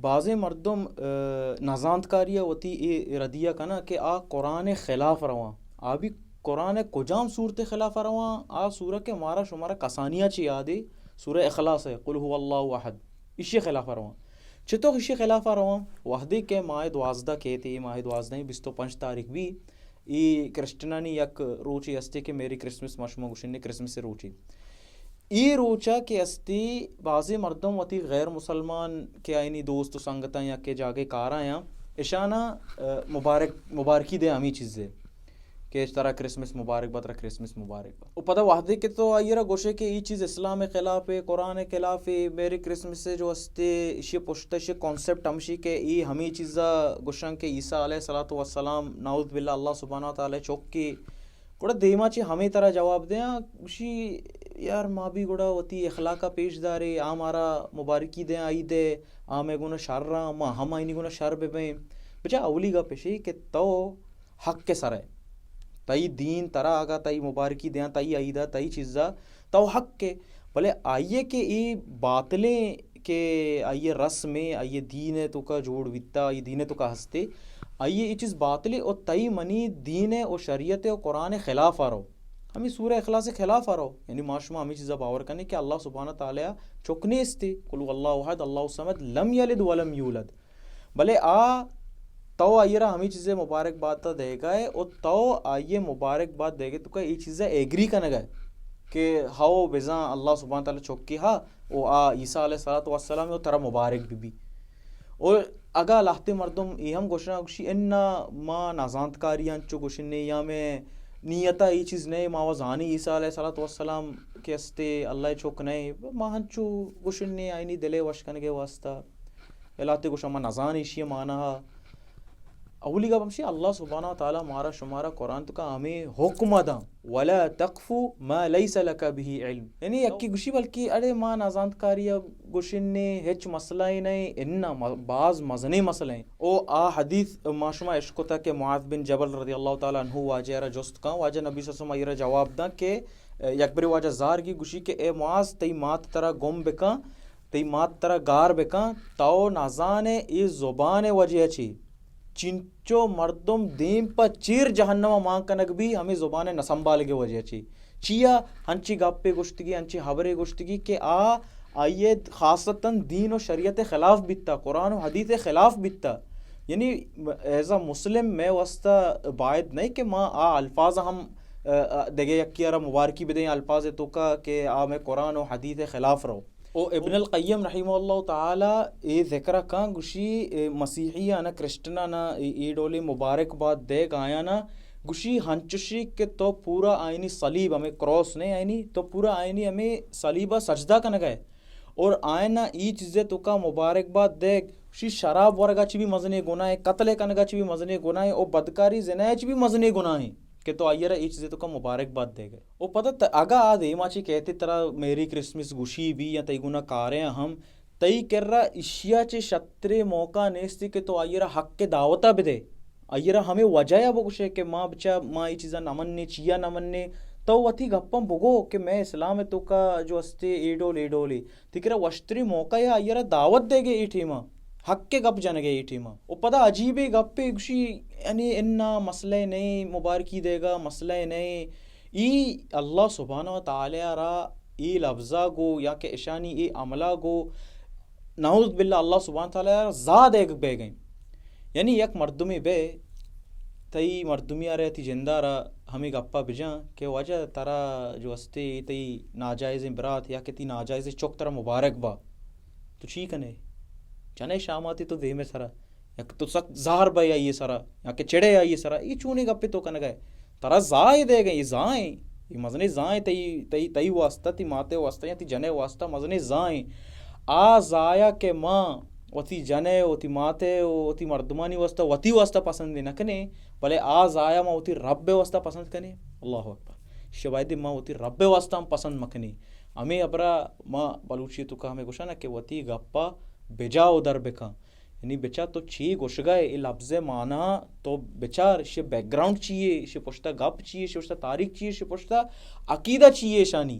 بازیں مردم، ء، نزانتکاری ء وتی اے ردی ء کناں کہ آ قرآن ء خلاف ء رواں۔ آ بھی قرآن ء کجام سورت ء خلاف ء رواں؟ آ سورہ کہ مارا شمارا کسانی ء چہ یادے، سورہ اخلاص ء، قل هو اللہ احد، ایشی ء خلاف ء رواں۔ چتو ایشی ء خلاف ء رواں؟ وہدے کہ ماہ دوازدہ کیت، اے ماہ دوازدہ بیست و پنچ تاریخ بی، اے کرسچنانی یک روچے استے کہ میری کرسمس، ما شما گوشنے کرسمس روچے۔ اے روچا کہ استی بازیں مردم وتی غیر مسلمان کہ آئینی دوست و سنگتاں یا کہ جاگے کارایاں، اشانا، ء، مبارک، مبارکی دے ہمیں چیزے کہ ترا کرسمس مبارک با، ترا کرسمس مبارک با۔ و پدا وہدے کہ تو آئی را گوشے کہ اے چیز اسلام خلاف ہے، قرآن خلاف ہے، میری کرسمس جو استے، اشی پشت اشی کانسپٹ ہمشی کہ اے ہمیں چیزا گوشن کہ عیسیٰ علیہ الصلوۃ والسلام، نعوذ باللہ، اللہ سبحانہ و تعالی چوکی گڑا دیما چہ ہمے ترا جواب دیاں، گوشی، یار، ما بھی گڑا وتی اخلاقا پیش دارے، آ مارا مبارکی دیاں عید ء، آ مئے گونا شر آں، ما ہم آئینی گونا شر بہ بئیں۔ بچا اولی گپ اشی کہ تو حق ء سر ء، تئی دین ترا اگاں تئی مبارکی دیاں، تئی عید ء، تئی چیزا، تو حق ء، بلے آئی ء کہ اے باطلیں کہ آئی ء رسم ء، آئی ء دین ء توکا جوڑ بیتا، آئی ء دین ء توکا ہستے، آئی ء اے چیز باطلے و تئی منی دین ء و شریعت ء و قرآن ء خلاف ء رو۔ ہمیں سورہ اخلاص ء خلاف ء رو۔ یعنی ما شما ہمیں چیزا باور کنیں کہ اللہ سبحانہ تعالی چک نیستے۔ قل هو اللہ احد، اللہ الصمد، لم یلد ولم یولد۔ بلے آ تو آئی را ہمیں چیزے مبارک بات دیگا ہے و تو آئی مبارک بات دیگے تو کا اے چیزا ایگری کنگا ہے کہ ہاو بزاں اللہ سبحانہ تعالی چکی ہا و آ عیسیٰ علیہ الصلوۃ والسلام و ترا مبارک بی بی۔ و اگا لہتے مردم اے ہم گوشنا گوشی انا ما نزانتکاری انچو گوشنے یا میں نیتا اے چیز نہیں، ما و زانی عیسیٰ علیہ الصلوۃ والسلام کہ استے اللہ چک نہیں، ما ہنچو گوشنے آئینی دلے وش کنگے واسطہ۔ الاتے گوشا ما نزان ایشی معنی ہا۔ اولی گپ ہمشی اللہ سبحانہ و تعالی مارا شمارا قرآن تو کا ہمیں حکم داں، ولا تقف ما ليس لك به علم۔ یعنی یکی گوشی بلکہ اڑے ما نزانتکاری گوشنے ہچ مسئلہ ہی نہیں، انا م-، باز مزنے مسئلہ ہیں۔ او آ حدیث ما شما اشکتا کہ معاذ بن جبل رضی اللہ تعالی عنہ واجہ را جست کاں، واجہ نبی صلی اللہ علیہ وسلم آئی را جواب داں کہ، اے، یک بری واجہ زار گی گوشی کہ اے معاذ تئی مات ترا گم بکاں، تئی مات ترا گار بکاں، تو نزانے اے زبان وجہ چی چنچو مردم دیم پہ چیر جہنم مان کنگ بی ہمیں زبان نہ سنبھالگ وجہ چی۔ چیا ہنچی گپے گوشتگی، ہنچی حبرے گوشتگی کہ آ آئیے خاصتاً دین و شریعت خلاف بیتا، قرآن و حدیث خلاف بیتا۔ یعنی ایز اے مسلم میں واسطہ باید نہیں کہ ما آ الفاظ ہم، آ، آ، دگہ یکی را مبارکی بدیں الفاظ تو کا کہ آ میں قرآن و حدیث خلاف رو۔ او ابن القیم رحمہ اللہ تعالی اے ذکر کاں گوشی، اے مسیحی آنا کرسچن آنا اے، اے ڈولی مبارک باد دے گایانا گوشی ہنچشی کہ تو پورا آئینی صلیب ہمیں کراس نہیں آئینی، تو پورا آئینی ہمیں صلیبا سجدہ کنگا ہے۔ اور آئینا ای چیزے تو کا مبارک باد دے گوشی شراب ورگا چی بھی مزنے گناہ ہے، قتل کنگا چی بھی مزنے گناہ ہے، او بدکاری زنا چی بھی مزنے گناہ ہے۔ کہ تو آئی را اے چیزے تو کا مبارک باد دے گئے۔ او پتہ ت-، اگا آ دیما چی کہتے ترا میری کرسمس گوشی بھی یا تئی گنا کارے ہم، تئی کرا اشیا چے شترے موقع نیستی کہ تو آئی را حق دعوتا بدے۔ آئی را ہمیں وجہ یا بگوشے کہ ما بچا ما اے چیزا نہ مننے، چیا نہ مننے۔ تو وتی گپاں بگو کہ میں اسلام تو کا جو استے اے ڈول اے ڈولے۔ تئی کرا وشتری موقع یا آئی را دعوت دے گے اے ٹیما، حق کے گپ جن گے اے ٹیما۔ او پدا عجیبے گپے گوشی، یعنی انا مسئلہ نہیں، مبارکی دے گا مسئلہ نہیں۔ ای اللہ سبحانہ و تعالی را ای لفظا گو یا کہ اشانی ای عملا گو، نعوذ باللہ اللہ سبحانہ و تعالی را زا دے گے بے گئیں۔ یعنی یک مردمی بے، تئی مردمی آرے تئی جندارا ہمیں گپا بجاں کہ واجہ ترا جو استے تئی ناجائزیں برات یا کہ تئی ناجائزیں چک ترا مبارک با۔ تو چی کنے؟ جنے شاماتی تو دیمے سرا، یا کہ تو سک زہر بے آئیے سرا، یا کہ چڑے آئیے سرا، یہ چونے گپے تو کنگا ہے؟ ترا زائے دے گئے، یہ زائیں، یہ مزنے زائیں تئی، تئی، تئی واسطہ، تئی ماتے واسطہ یا تئی جنے واسطہ مزنے زائیں۔ آ زایا کہ ماں وتی جنے، وتی ماتے، وتی مردمانی واسطہ، وتی واسطہ پسند نہ کنے، بلے آ زایا ما وتی رب واسطہ پسند کنے۔ اللہ اکبر۔ شبائدی ما وتی رب واسطہ ہم پسند مکنے۔ ہمیں ابرا ما بلوچی تو کا ہمیں گوشانا کہ وتی گپا بجا و در بکن۔ یعنی بچا تو چی گوشگا ہے، اے لفظ معنی تو بچار، شی بیک گراؤنڈ چیے، شی پشتا گپ چیے، شی پشتا تاریخ چیے، شی پشتا عقیدہ چیے شانی۔